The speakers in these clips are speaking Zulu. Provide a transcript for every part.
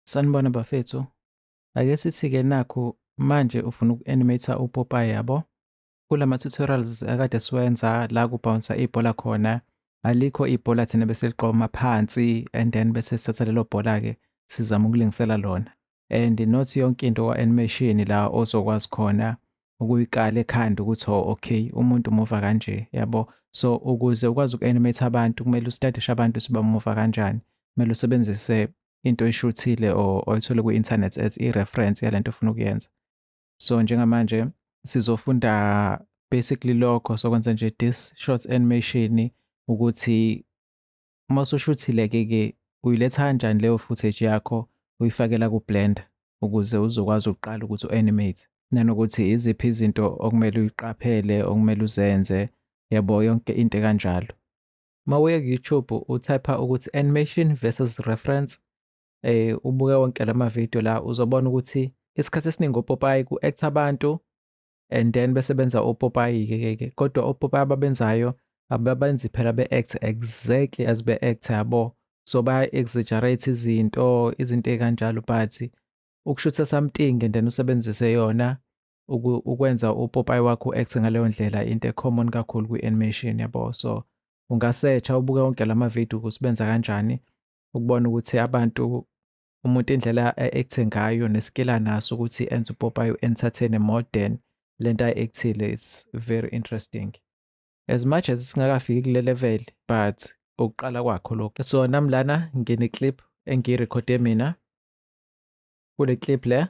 Sanibona bafethu. Ake sithi-ke nakhu manje ufuna uku-animate uPopaye, yabo. Kulama tutorials akade siwenza la kubhounsa ibhola khona, alikho ibhola thina bese ligxoma phansi and then bese sithatha lelo bhola-ke sizama ukulingisela lona. And not yonke into kwa-animation la ozokwazi khona ukuyikala ekhanda ukuthi, oh okay, umuntu umuva kanje, yabo. So ukuze ukwazi uku-animate abantu kumele ustadishe abantu ukuthi bamuva kanjani. Kumele usebenzise into oyishuthile or oyithole kwi-internet as i-reference yalento ofuna ukuyenza. So njengamanje sizofunda basically lokho, sokwenza nje this short animation ukuthi uma usushuthile-ke ke uyiletha kanjani leyo footage yakho, uyifakela ku-Blender ukuze uzokwazi ukuqala ukuthi u-animate, nanokuthi iziphi izinto okumele uyiqaphele, okumele uzenze, yabo, yonke into ekanjalo. Uma uye ku-YouTube uthayipha ukuthi animation versus reference, ubuke wonke lama video la, uzobona ukuthi isikhathi esiningi opopayi ku-act abantu and then bese benza opopayi-ke ke, kodwa opopayi ababenzayo ababenzi phela be-act exactly as be-act, yabo. So baya-exaggerate izinto ey'kanjalo, but ukushutha something and then usebenzise yona ukwenza upopayi wakho u-act ngaleyo ndlela, into e-common kakhulu kwi-animation, yabo. So unga-search-a ubuke wonke lama video ukuthi benza kanjani, ukubona ukuthi abantu, umuntu indlela a-act ngayo ne-skill anaso ukuthi enze upopayi u-entertain more than lento ayi-act-ile. It's very interesting. As much as singakafiki kule level, but ukuqala kwakho lokho. So nami lana ngine-clip engiyirekhode mina. Kule clip le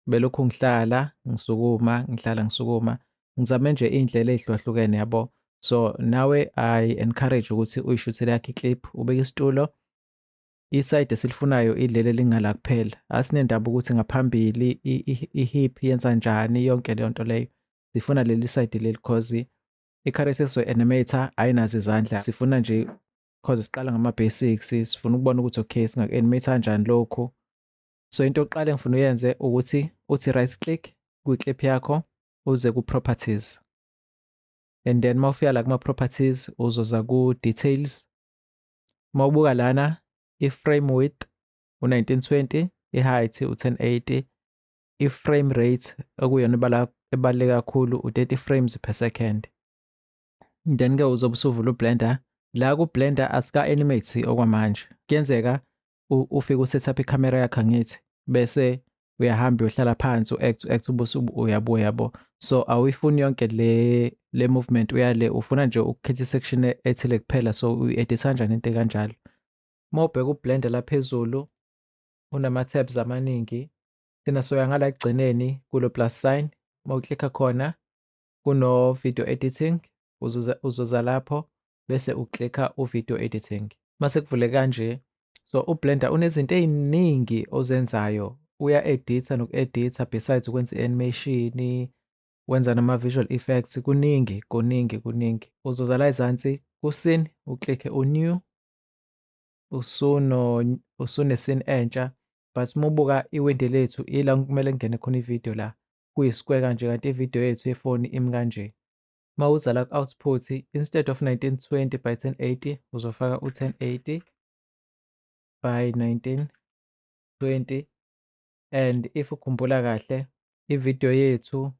belokhu ngihlala ngisukuma, ngihlala ngisukuma, ngizame nje iy'ndlela ey'hlukahlukene, yabo. So nawe I encourage ukuthi uyishuthele yakho i-clip, ubeke isitulo. I-side esilifunayo ileli elingala kuphela. Asinendaba ukuthi ngaphambili i-hip yenza njani, yonke leyo nto leyo. Sifuna leli side leli 'cause i-character esizoyi-animate ayinazo izandla. Sifuna nje, 'cause siqala ngama-basics, sifuna ukubona ukuthi okay, singaku-animate kanjani lokhu. So into yokuqala engifuna uyenze ukuthi uthi right click kwi-clip yakho, uze ku-properties. And then mawufika la kuma-properties uzoza ku-details. Mawubuka lana, i-frame width u-1920, i-height u-1080, i-frame rate okuyona ebaluleke kakhulu u-30 frames per second. Then ke uzobe usuvula uBlender. La ku-Blender asika-animate okwamanje. Kuyenzeka ufike u-set up ikhamera yakho, angithi, bese uyahamba uyohlala phansi, u-act u-act, ubuse uyabuya, yabo. So awuyifuni yonke le movement uyale, ufuna nje ukukhetha i-section ethile kuphela. So uyi-edit kanjani into ekanjalo? Uma ubheka uBlender la phezulu unama-tabs amaningi. Thina soya ngala ekugcineni kulo plus sign. Uma uklikha khona kuno video editing, uzoza lapho bese uklikha u-video editing. Mase kuvule kanje, so uBlender unezinto ey'ningi ozenzayo. Uya-edit-a noku-edit-a besides ukwenza i-animation, wenza nama-visual effects, kuningi kuningi kuningi. Uzoza la ezansi ku-scene, uklikhe u-new, usune-scene entsha, but uma ubuka iwindi lethu ila kumele kungene khona ividiyo la kuyi-square kanje, kanti ividiyo yethu yefoni imi kanje. Uma uza la ku-output, instead of 1920 by 1080 uzofaka u-1080 by 1920, and if ukhumbula kahle ividiyo yethu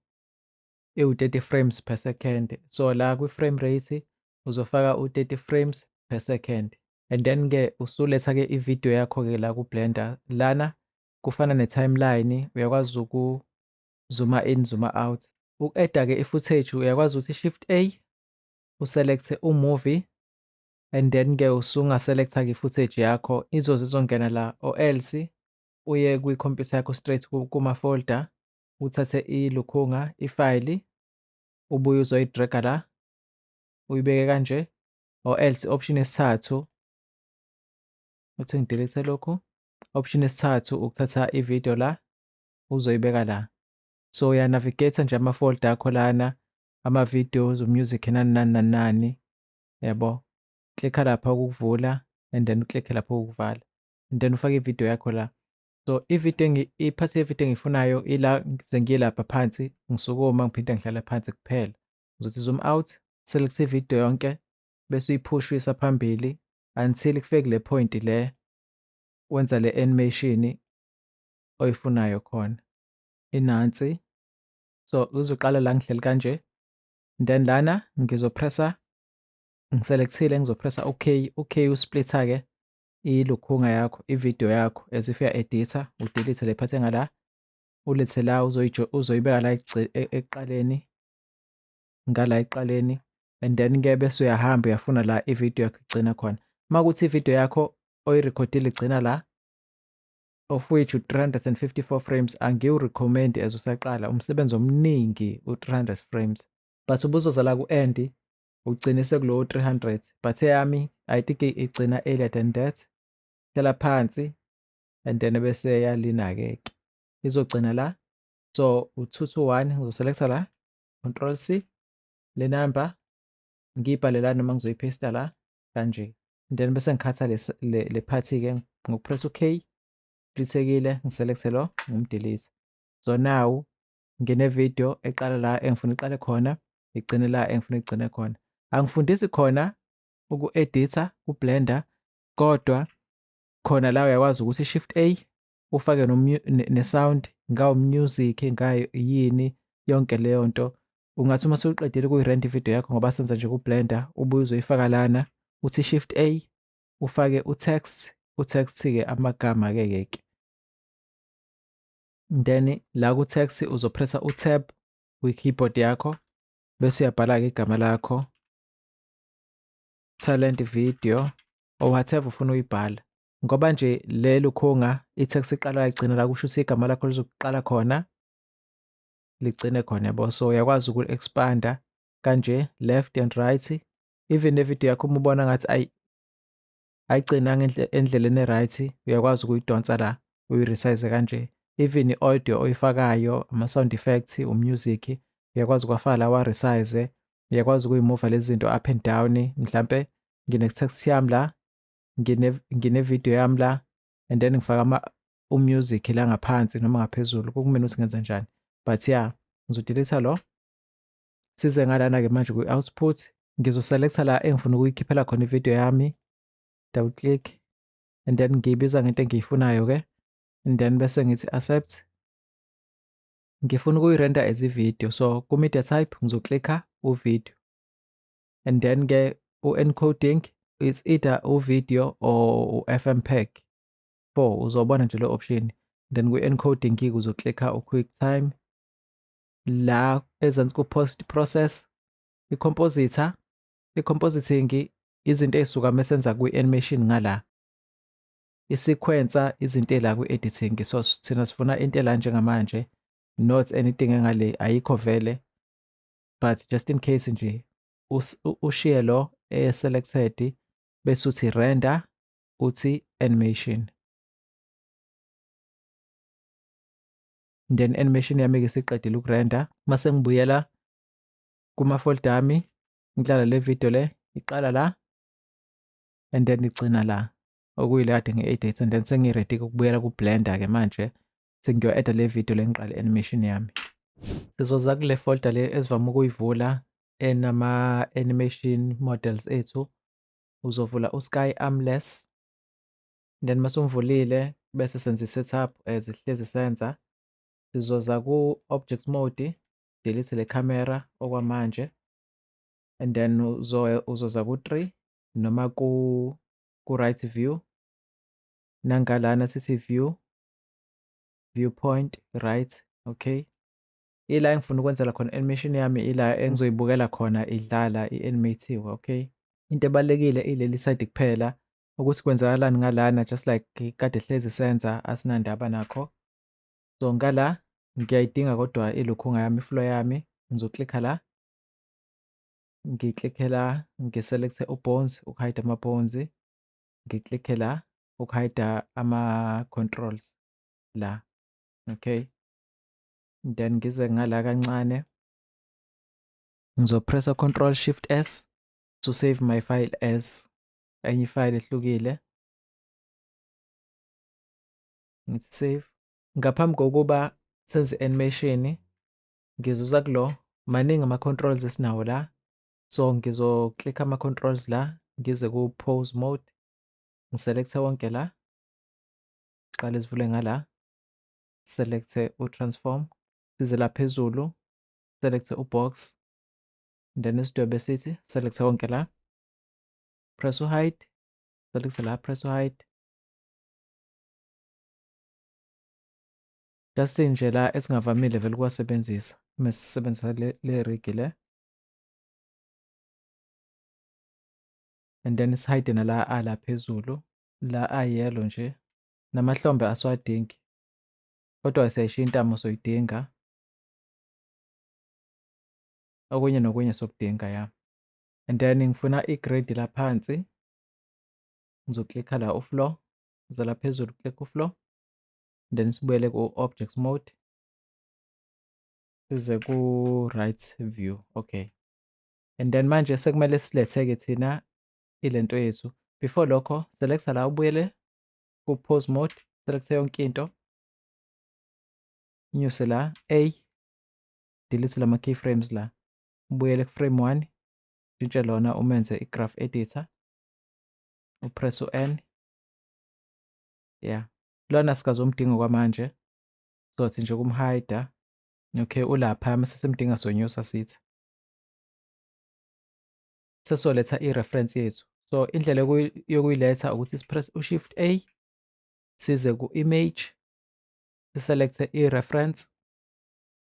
iwu-30 frames per second, so la kwi-frame rate uzofaka u-30 frames per second. And then-ke usuletha-ke ividiyo yakho-ke la ku-Blender. Lana kufana ne-timeline, uyakwazi uku-zoom-a in, zoom-a out. Uku-add-a-ke i-footage, uyakwazi ukuthi Shift A, u-select-e u-movie and then-ke usunga-select-a-ke i-footage yakho, izoze izongena la, or else uye kwikhompyutha yakho straight kuma-folder, uthathe ilukhunga ifayili, ubuye uzoyi-drag-a la, uyibeke kanje, or else option yesithathu, uthi ngi-delete lokhu, option yesithathu ukuthatha ividiyo la uzoyibeka la. So uya-navigate nje ama-folder akho lana, ama-videos, music, nani nani nani nani, yabo. Klikha lapha ukuvula and then uklikhe lapho ukuvala and then ufake ividiyo yakho la. So ividiyo, i-part yevidiyo engiyifunayo ila sengilapha phansi, ngisukuma ngiphinde ngihlale phansi kuphela. Ngizothi zoom out, select ividiyo yonke bese uyiphusha uyisa phambili until kufike kule point le wenza le animation. oyifunayo khona. Inansi. So uzoqala la ngihleli kanje. Then lana ngizopressa, ngiselekthile, ngizopressa OK. OK usplitha ke ilukhunga yakho, ivideo yakho as if uya-editha, udelete le part engala, ulethe la, uzoyibeka la ekuqaleni, ngala ekuqaleni, and then ke bese uyahamba uyafuna la ivideo yakho igcina khona. Uma kuthi ivideo yakho oyirekhodile igcina la, of which u-354 frames angiwu-recommend as usaqala, umsebenzi omningi u-300 frames, but ubuzoza la ku-end ugcine sekulowo 300, but eyami I think igcina earlier than that. Hlala phansi and then bese yalina-ke ke izogcina la. So u-221 ngizoselecta la, Control C, le number ngiyibhale la noma ngizoyipaste la kanje, and then bese ngikhatha le part-ke ngokupress u-K, splithekile, ngiselecte lo ngimdelete. So now ngine video eqala la engifuna iqale khona, igcine la engifuna igcine khona. Angifundisi khona uku-editha ku-Blender, kodwa khona la uyakwazi ukuthi Shift A ufake ne-sound, ngawo music, ngayo yini yonke leyo nto. Ungathi uma sewuqedile ukuyi-render ivideo yakho, ngoba senza nje ku-Blender, ubuye uzoyifaka lana, uthi Shift A ufake u-text, u-text-ke amagama-ke ke. Then la ku-text uzopressa u-tab kwi-keyboard yakho, bese uyabhala-ke igama lakho, talent video or whatever ufuna uyibhala. Ngoba nje le lukhunga i-text iqala igcina la, kusho ukuthi igama lakho lizoqala khona ligcine khona, yabo. So uyakwazi uku-expanda kanje left and right. Even ne-video yakho uma ubona ngathi ayi ayigcinanga endleleni e-right, uyakwazi ukuyidonsa la uyi-resize kanje. Even i-audio oyifakayo, ama-sound effects, u-music, uyakwazi ukuwafaka la wa-resize. Uyakwazi ukuyimuva lezi zinto up and down. Mhlampe ngine-text yami la, ngine-video yami la, and then ngifaka u-music la ngaphansi noma ngaphezulu, kukumina ukuthi ngenze njani. But yeah, ngizodelete lo. Size ngalana-ke manje kwi-output, ngizoselecta la engifuna ukuyikhiphela khona ivideo yami, double click, and then ngiyibiza ngento engiyifunayo-ke, and then bese ngithi accept. Ngifuna ukuyirender as i-video, so ku-media type ngizoklikha u-video, and then-ke u-encoding is either u-video or u-FFmpeg 4, uzobona nje lo option. Then kwi-encoding-ke uzoklikha u-QuickTime. La ezansi ku-post process, i-compositor, i-compositing izinto ey'suka mesenza kwi-animation ngala, i-sequencer izinto ey'la kwi-editing. So thina sifuna into ela njengamanje, not anything engale, ayikho vele, but just in case nje ushiye lo e-selected, bese uthi render, uthi animation, then animation yami-ke isiqedile ukurender. Mase ngibuyela kuma-folder ami, ngihlala le video le iqala la and then igcina la, okuyile kade ngi-edit, and then sengi-ready ukubuyela ku-Blender-ke manje, sengiyo-eda le video le ngiqale animation yami. Sizoza kule folder le esivame ukuyivula enama-animation models ethu. Uzovula u-Sky Armless, then mase umvulile bese senza i-setup as hlezi senza. Sizoza ku-object mode, delete le camera okwamanje, and then uzoza ku-3 noma ku-right view, nangalana sithi view, viewpoint right, okay. Ila engifuna ukwenzela khona animation yami, ila engizoyibukela khona idlala i-animathiwe, okay. Into ebalulekile ileli side kuphela, ukuthi kwenzakalani ngalana, just like kade hlezi senza, asinandaba nakho. So ngala ngiyayidinga kodwa ilukhunga yami, iflow yami, ngizoklikha la, ngiklikhe la, ngiselecte u-bones ukuhide ama-bones, ngiklikhe la ukuhide ama-controls la, okay. Then ngize ngala kancane, ngizopressa Control Shift S to save my file as enye ifile ehlukile. Ngithi save. Ngaphambi kokuba senze animation, ngizoza kulo, maningi ama-controls esinawo la, so ngizoklikha ama-controls la, ngize ku-pose mode, ngiselecte wonke la, qale sivule ngala. Select u-transform, size la phezulu, select u-box, then isidwebe sithi select konke la, press u-hide, select la, press u-hide. Just nje la esingavamile vele ukuwasebenzisa uma sisebenzisa le rig le. And then sihide nala ala phezulu, la ayelo nje, namahlombe asiwadingi. Kodwa siyayishiya intamo soyidinga. Okunye nokunye sokudinga ya. And then ngifuna i-grade la phansi. Ngizoklikha la u-floor, ngiza la phezulu click u-floor. Then sibuyele ku-object mode. Size ku-right view, okay. And then manje sekumele silethe-ke thina ilento yethu. Before lokho, selecta la ubuyele ku-pose mode, select yonke into. Nyuse la A, delete lama keyframes la. Ubuyele ku-frame 1, shintshe lona umenze i-graph editor. Upress u-N. Yeah. Lona sikazomdinga kwamanje. Sothi nje kumhide. Okay, ulapha mase simdinga sonyusa sithi. Sesoletha i-reference yethu. So indlela yokuyiletha ukuthi sipress u-Shift A, size ku-image, siselect i-reference,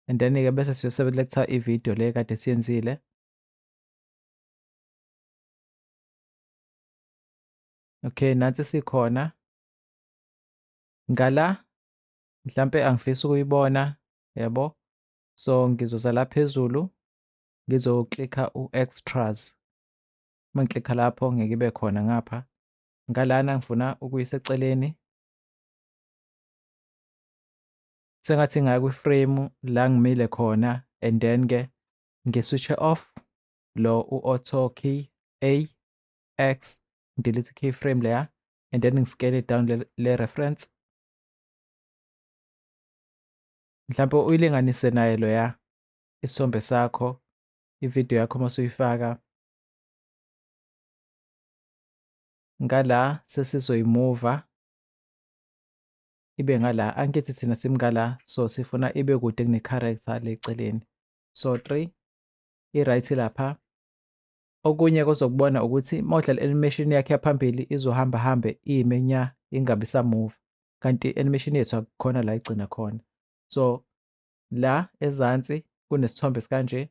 and then-ke bese siyoselecta i-video le kade siyenzile. Okay, nansi sikhona. Ngala mhlampe angifisi ukuyibona, yabo. So ngizoza la phezulu, ngizoklikha u-extras. Uma ngiklikha lapho ngeke ibe khona ngapha. Ngalana ngifuna ukuyisa eceleni. Sengathi ngaya kwi-frame la ngimile khona, and then ke ngiswitch off lo u-auto key A X, delete keyframe leya, and then ngiscale it down le reference. Mhlawumbe uyilinganise naye loya isithombe sakho, ividiyo yakho uma usuyifaka. Ngala sesizoyimuva ibe ngala, angithi thina simngala, so sifuna ibe kude kune-character le eceleni. So 3 i-right lapha. Okunye kozokubona ukuthi uma udlala animation yakhe yaphambili izohamba hambe ime nya ingabe isamove, kanti animation yethu akukhona la igcina khona. So la ezansi kunesithombe esikanje,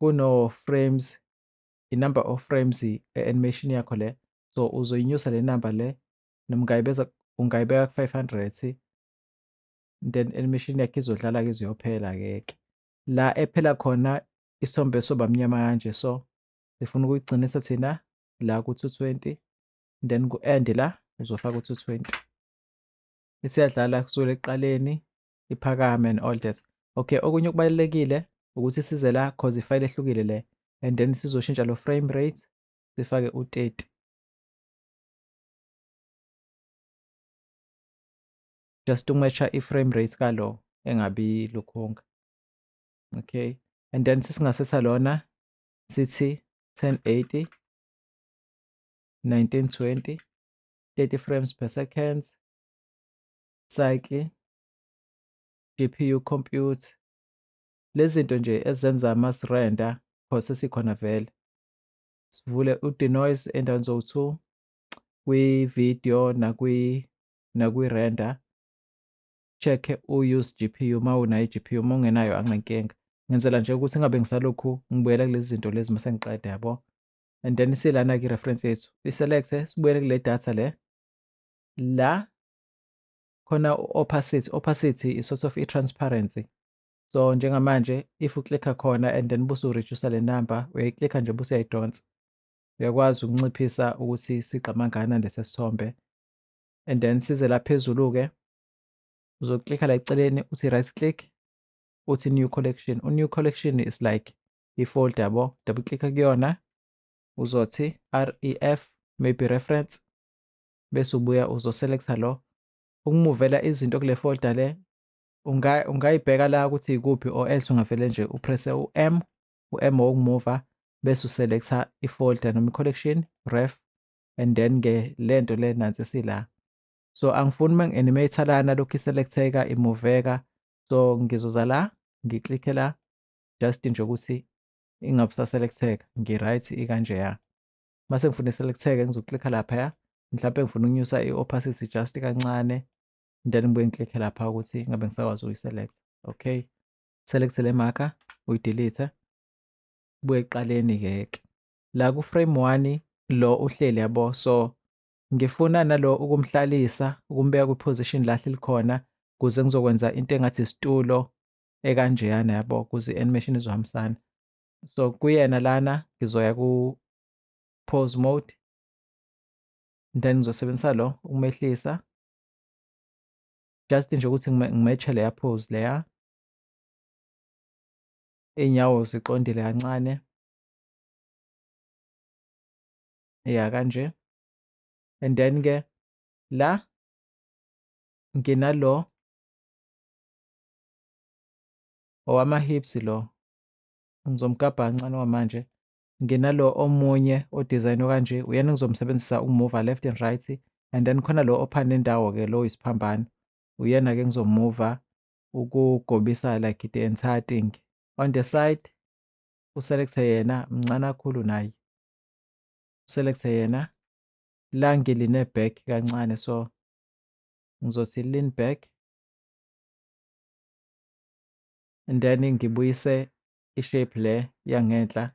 kuno frames, i-number of frames e-animation yakho le. So uzoyinyusa le number le, noma ungayibeka ku-500, then animation yakhe izodlala-ke izoyophela-ke ke. La ephela khona isithombe soba mnyama kanje, so sifuna ukuyigcinisa thina la ku-220, then ku-end la uzofaka u-220. Isiyadlala kusukela ekuqaleni iphakame and all that. Okay, okunye okubalulekile ukuthi size la cause ifayile ehlukile le, and then sizoshintsha lo frame rate sifake u-30. Just uku-match-a i-frame rate kalo engabi lukhunga. Okay, and then sesingasetha lona sithi 1080 1920 30 frames per second, cycle, GPU compute, lezi zinto nje ezenza mas-render cause sesikhona vele. Sivule u-denoise endaweni zowu-2 kwi-video nakwi-render. Check u-use GPU uma unayo i-GPU, uma ungenayo akunankinga. Ngenzela nje ukuthi ngingabe ngisalokhu ngibuyela kulezi zinto lezi mase ngiqeda, yabo. And then silana-ke i-reference yethu, i-select-e sibuyele kule data le. La khona opacity, opacity is sort of i-transparency. So njengamanje if uklikha khona and then bese ureduce le number, uyayiklikha nje bese uyayidonsa. Uyakwazi ukunciphisa ukuthi sigqama kangakanani lesi sithombe. And then size la phezulu-ke, uzoklikha la eceleni uthi right click, uthi new collection. U-new collection is like i-folder, yabo. Double click kuyona, uzothi ref maybe reference, bese ubuya uzoselecta lo. Ukumuvela izinto kule folder le, ungayibheka la ukuthi ikuphi, or else ungavele nje upresse u-M, u-M owokumuva, bese uselecta i-folder noma i-collection ref, and then ke lento le nansi sila. So angifuni uma ngi-animate lana lokhu i-select-eka imuveka. So ngizoza la, ngiklikhe la, just nje ukuthi ingabe usa-select-eka, ngi-right ikanjeya. Mase ngifuna i-select-eke ngizoklikha laphaya, mhlampe ngifuna ukunyusa i-opacity just kancane, then ngibuye ngiklikhe lapha ukuthi ngabe ngisakwazi ukuyi-select. Okay, select le marker, uyi-delete, buye ekuqaleni-ke ke. La ku-frame 1 lo uhleli yabo, so ngifuna nalo ukumhlalisa, ukumbeka kwi-position la ahleli khona, ukuze ngizokwenza into engathi isitulo ekanjeyana yabo, ukuze i-animation izohambisana. So kuyena lana ngizoya ku-pose mode, then ngizosebenzisa lo ukumehlisa, just nje ukuthi ngi-match-e leya pose leya. Iy'nyawo ziqondile kancane, ya kanje. And then ke la nginalo owama-hips lo, ngizomgabha kancane okwamanje. Nginalo omunye o-design-we kanje, uyena engizomsebenzisa ukumuva left and right, and then khona lo ophane nendawo-ke lo oyisiphambano, uyena-ke engizomuva ukugobisa like the entire thing. On the side u-select-e yena, mncane kakhulu naye, u-select-e yena. La ngi-lean-e back kancane, so ngizothi lean back, and then ngibuyise i-shape le yangenhla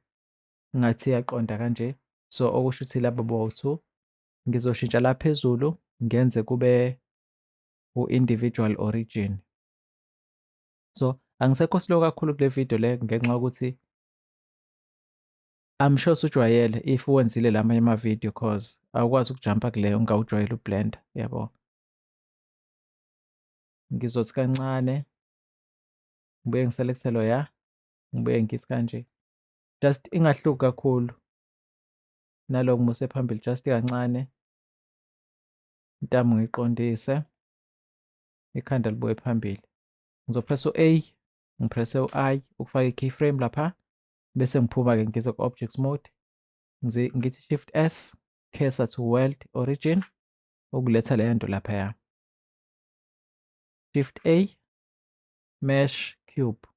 ngathi iyaqonda kanje. So okusho ukuthi laba bowu-two ngizoshintsha la phezulu ngenze kube u-individual origin. So angisekho slow kakhulu kule video le ngenxa yokuthi I'm sure usujwayele if uwenzile lamanye ama-video, cause awukwazi ukujampa kuleyo ungawujwayele uBlender yabo. Ngizothi kancane ngibuye ngi-select-e loya, ngibuye ngithi kanje, just ingahluki kakhulu nalo ngimuse phambili just kancane, intamo ngiyiqondise, ikhanda libuye phambili. Ngizo-press u-A, ngi-press-e u-I ukufaka i-keyframe lapha, bese ngiphuma-ke ngize ku-object mode, ngithi Shift S, cursor to world origin, ukuletha leyo nto laphaya. Shift A, mesh cube,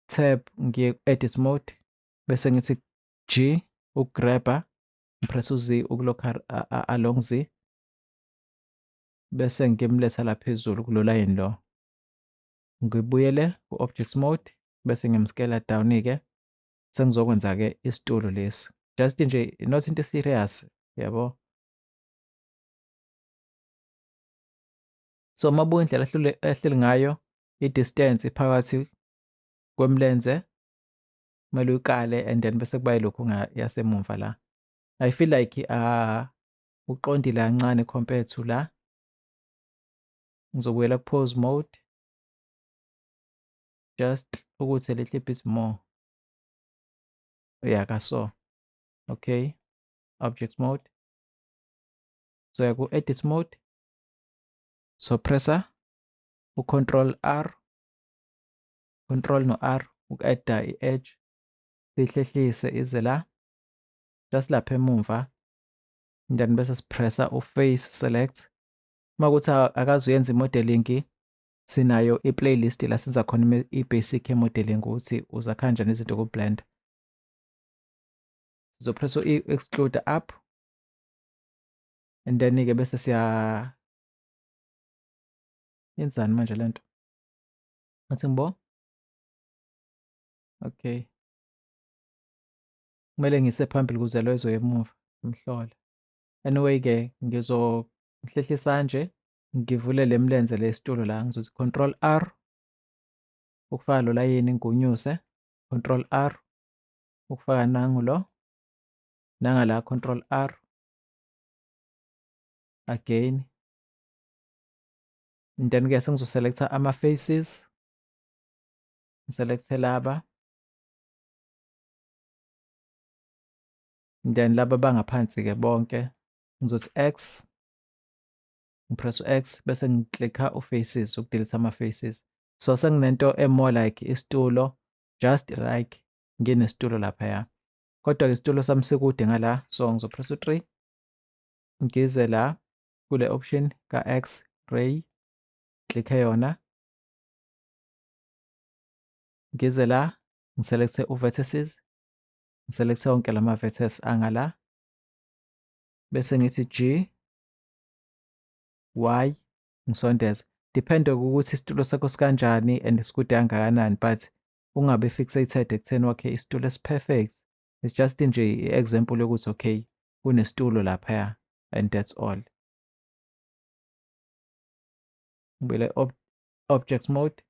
tab ngiye ku-edit mode, bese ngithi G uku-grab-a, ngi-press u-Z uku-lock-a along Z, bese ngimletha la phezulu kulo line lo. Ngibuyele ku-object mode, bese ngim-scale down-ke, sengizokwenza-ke isitulo lesi. Just nje not into serious yabo. So uma ubuka indlela ahleli ngayo, i-distance phakathi kwemlenze kumele uyikale, and then bese kuba yilokhu yasemumva la. I feel like uqondile kancane compared to la. Ngizobuyela ku-pose mode, just ukuthi a little bit more. Yeah, kaso. Okay, object mode. So ku-edit mode. So press-a u-Control R, Control no-R uku-add-a i-edge, siyihlehlise ize la, just lapha emumva, then bese si-press-a u-face select. Uma kuwukuthi akaze uyenze i-modeling, sinayo i-playlist la senza khona i-basic ye-modeling ukuthi uzakha kanjani izinto ku-Blender. Sizo-press u-extrude up, and then-ke bese siya yenzani manje lento? Ngathi ngibo? Okay. Kumele ngise phambili ukuze lo ezoya emuva ngimhlole. Anyway-ke ngizomhlehlisa nje, ngivule le mlenze le situlo la, ngizothi Control R ukufaka lo layini ngikunyuse, Control R ukufaka nangu lo, nangala Control R again. And then-ke sengizo-select-a ama-faces, ngi-select-e laba, and then laba bangaphansi-ke bonke ngizothi X, ngi-press u-X bese ngiklikha u-faces uku-delete ama-faces. So senginento e-more like isitulo, just like nginesitulo laphaya. Kodwa-ke isitulo sami sikude ngala, so ngizo-press u-3 ngize la, Kule option ka-X-ray, klikhe yona, ngize la ngiselecthe u-vertices, ngiselecthe wonke lama vertex angala, bese ngithi G Y, ngisondeze. Depende ukuthi isitulo sakho sikanjani and sikude kangakanani, but ungabe fixated ekutheni wakhe isitulo esi-perfect. It's just nje i-example yokuthi okay, kunesitulo laphaya and that's all. Ngibuyele object mode.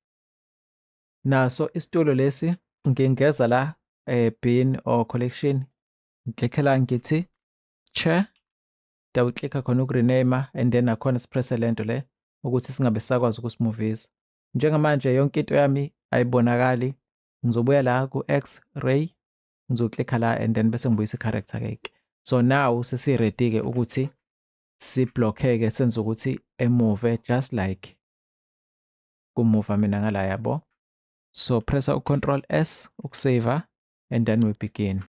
Naso isitulo lesi ngingeza la bin or collection, ngiklikhe la ngithi chair, double clicka khona ukurename, and then nakhona sipresse lento le ukuthi singabe sakwazi ukusimuvisa. Njengamanje yonke into yami ayibonakali. Ngizobuya la ku-X-ray, ngizoklikha la and then bese ngibuyisa i-character ke. So now sesi-ready ke ukuthi siblockeke, senze ukuthi emove just like kumuva mina ngala, yabo. So pressa u-Control S ukusave and then we begin.